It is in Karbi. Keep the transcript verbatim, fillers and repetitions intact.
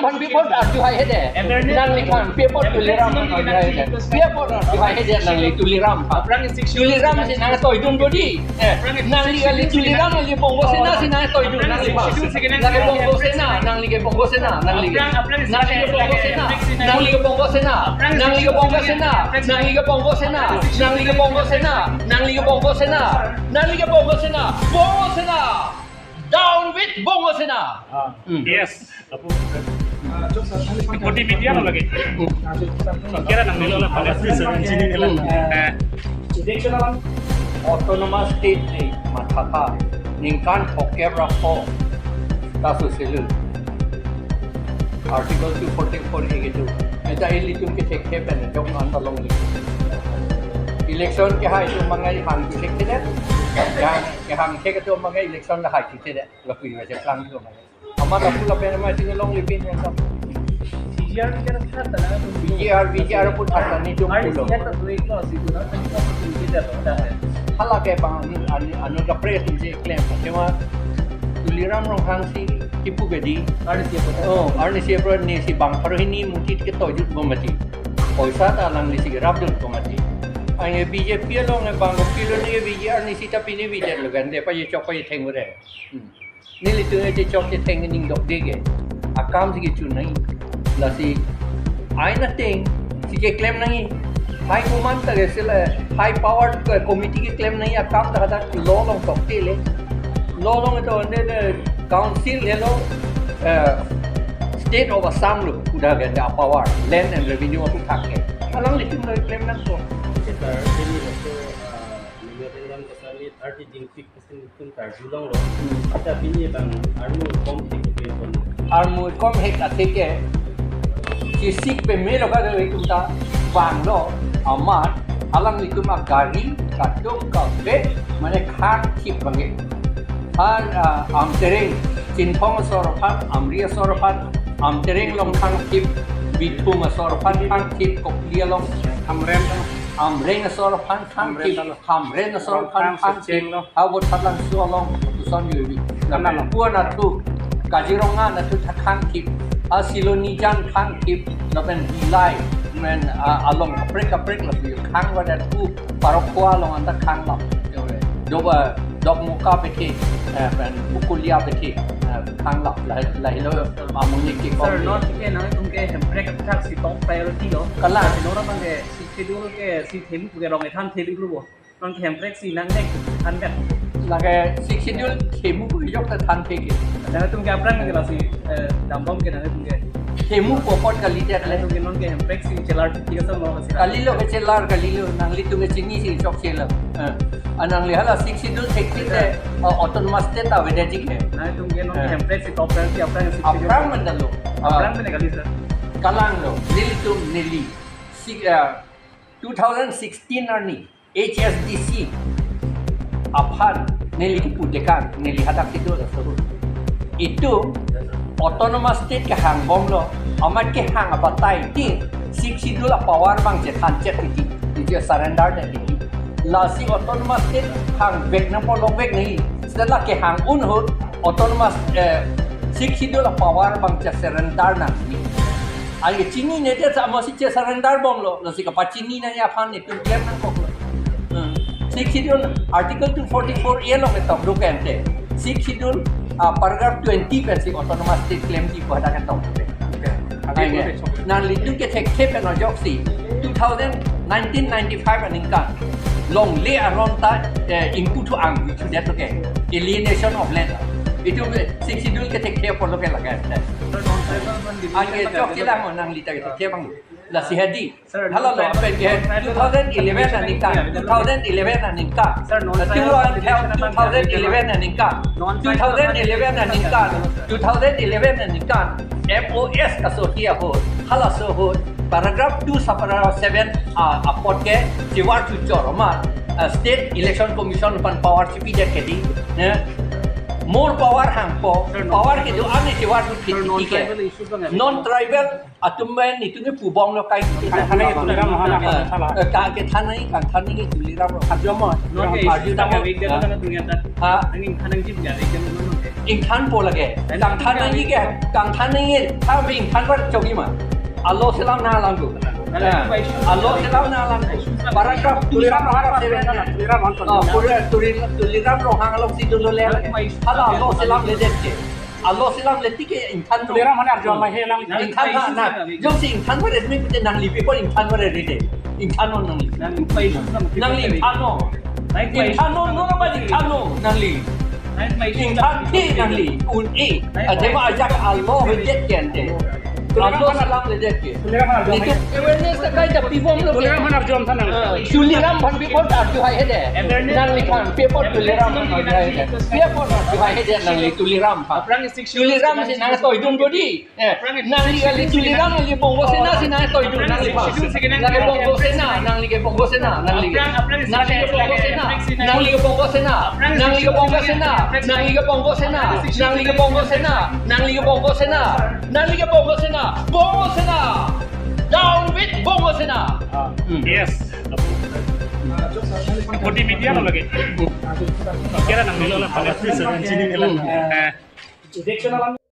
Apot arjuhai hede. Nangli kan, apot Tuliram arjuhai hede. Apot arjuhai hede nangli Tuliram. Tuliram si nangtoidun bodi. Eh, nangli kali Tuliram, nangli Bongo Sena si nangtoidun nangli. Nangli Bongo Sena, nangli ke Bongo Sena, nangli. Nangli ke Bongo Sena, nangli ke Bongo Sena, nangli ke Bongo Sena, nangli ke Bongo Sena, nangli ke Bongo Sena, nangli ke Bongo Sena, Bongo Sena. Down with Bongo Sena. Ah, hmm. Yes. Apo, ah, Joseph, kali pang- Bodi media lo lagi. Ah, Joseph, Kira nang nilo la pala. Eh, election alam. Autonomous state ni mathata ningkan throkkep ra pho ta susilu. Article two forty-four A ke tu. Eta ilitum ke thekthe pen jok an ta longle. Election kehai atum abang hang thekthe det. Yang kehang ke atum abang election lahai thekthe det. Lapu iwa je plang tu abang. Amat lapu lapen amat sing longle pin yang ta. VGR, VGR apot than tha na, VGR, VGR apot than tha ni jong RDC pulo. Hala ke bang anu, anu, anu kaprek atum si klem. Cuma Tuliram Ronghang si kipu bedi. RDC apot. Oh, RDC apot ni si bang pharo hini mutit ketoidun bom mati. Poisa ta alanglisi kerapdun bom mati. Anke BJP along bang kopilo ni VGR ni sita pini VGR lo kan de pa ye chok pa ye theng ure. Hmm. Nelitum ete chok chetheng ning dok dege. Akam si kecho nangji. Lasi ai na teng si keklem nangji. High command ta ke sila high power ke committee keklem nangji akam ta hadak law along tokte le. Law along to ne ne council helo, eh, state of Assam lo udah ke da power, land and revenue atum thak ke. Alanglitum lo klem nangkok. Sir, ini waktu, ah, Nilotengron Goswami thirty Jingpik Tum karjulonglo. Acha pini bang armu kom thek ke pon. Armu kom hek atheke. Chisik pemelo ka do itum ta banglo amat alanglitum agari kaduk kabe mane khang thip bangke. Han, ah, Amtereng, Chinthong asor aphan, Amri asor aphan, Amtereng along khang thip, Bithung asor aphan khang thip, Kopili along, Hamren, Amreng asor aphan khang thip. Hamren asor aphan khang thip. Hamren asor aphan khang thip. Socheng lo. Ha Vothatlangso along puson yobi. Kanan lo. Lapen Kuan athu, Kaziranga athu ta khang thip. Ha Silonijan khang thip. Lapen Bilai, men, ah, along kaprek kaprek lapu khang vada thu Parokhowa along anta khang lap. Doba, Dokmoka bethe, eh, pen Bokolia bethe, eh, khang lap. Lahai, lahai lo, amonit ke. Sir, kom non ke nangtum ke hemprek attack si top priority lo. Kalang. Sino ra bang ke Schedule ke si themu ke rong ethan thelu lo bo. Non ke hemprek si nang nek than nek. Lake Sixth Schedule themu ke jok ta than thek ke. Nangtum ke aphrang ke lasi, eh, dambom ke nangtum ke. Themu apot kali det le. Nangtum ke non ke hemprek si chelar thek ke sa mo si. Kalilo ke chelar kalilo nanglitum ke chini si chok chelar. Eh. Anang le hala Sixth Schedule thek thek te, eh, autonomous state ta avedet ji ke. Nangtum ke non ke, eh, hemprek si top priority aphrang si. Aphrang mandalo. Aphrang mene kali sir. Kalang lo. Nelitum neli. Si, eh, two thousand sixteen arni H S D C aphan neli kipu dekang, neli hadak kitu dah suruh. Itum autonomous state kehang bomlo, amat kehang abatai ti Sixth Schedule a power bang chethan chet ti, ti surrender de ti. Lasi autonomous state hang vek nangpo lok vek nangji. Setelah kehang un ahut autonomous, eh, Sixth Schedule a power bang che surrender nangji. Ai chinine det sa mo si che surrender bomlo, lasi kapachinine aphan itum klem nangkoklo. Hmm. Sixth Schedule Article two forty-four A along ketok do kente. Sixth Schedule, ah, paragraph twenty pen si autonomous state klemji pu hadak ketok do ke. Ai nge. Nanglitum ke thekthe pen ojok si two thousand, nineteen ninety-five aningkan longle aron ta, eh, ingpu thu angvi thudet lo ke. Alienation of land. Itum Sixth Schedule ke thekthe apotlo ke lake. Anke chok chelang mo nangli ta ke thekthe bang. Lasi hadi. Sir, hala lo, non-tribal, apen ke non-tribal, two thousand eleven aningkan, two thousand eleven aningkan. Sir, non-tribal, two thousand eleven aningkan, non-tribal, two thousand eleven aningkan, two thousand eleven aningkan, M O S kaso hi ahut, halaso ahut, paragraph two subparagraph seven, ah, apot ke, chivar chuchor ma, ah, State Election Commission aphan power chipi det ke di, ne? More power hangpo, sir, non-tribal, power kedo ani chivar chu, sir, phit non-tribal ke. Issue bang, non-tribal atum pen netum ke pu bomlo kai. Than, than, than, than, than, than. Eh, ka kethan nangji, kethan nangji Tuliram lo. Arju mo. Non ke arju issue ta mo. Ka vek det lo na dunia ta. Ha? Angin than nangji punya vek det lo non ke. Ingthanpo lake. Kangthan nangji ke, kangthan nangji, tame ingthanver chokji ma. Alo selam nanglang tu. Alo selam nanglang tu. Paragraph Tuliram Ronghang seven. Tuliram Ronghang. Oh, Tuli-, Tuli-, Tuliram Ronghang alongsi dolo le. Hala alo selamledet ke. Alo selamle tik ke ingthan. Tuliram mane arju amei he lang. Ingthan ha na. Jongsi ingthanver ri pute nangli paper ingthanver ride. Ingthannon nangli. Nangli ingthannon. Ingthannon, non apa ingthannon nangli. Ingthan ke nangli un-e. Athema ajak alo hejet ke ante. Alo selamledet ke. Nelitum awareness ta kaita pibomlo ke. Tuliram aphan arju amei tha nang. Ah, Tuliram aphan paper arju hai hede. Nangli aphan paper Tuliram aphan arju hai hede. Paper arju hai hede nangli Tuliram aphan. Tuliram si nangtoidun bodi. Eh, nangli kali Tuliram, nangli Bongo Sena si nangtoidun nangli aphan. Nangli Bongo Sena, nangli ke Bongo Sena, nangli. Nangli ke Bongo Sena, nangli ke Bongo Sena, nangli ke Bongo Sena, nangli ke Bongo Sena, nangli ke Bongo Sena, nangli ke Bongo Sena, Bongo Sena. Down with Bongo Sena. Ah, hmm. Yes. Bodi media lo lagi. Kira nang dolo lah, pada sini nila. Eh,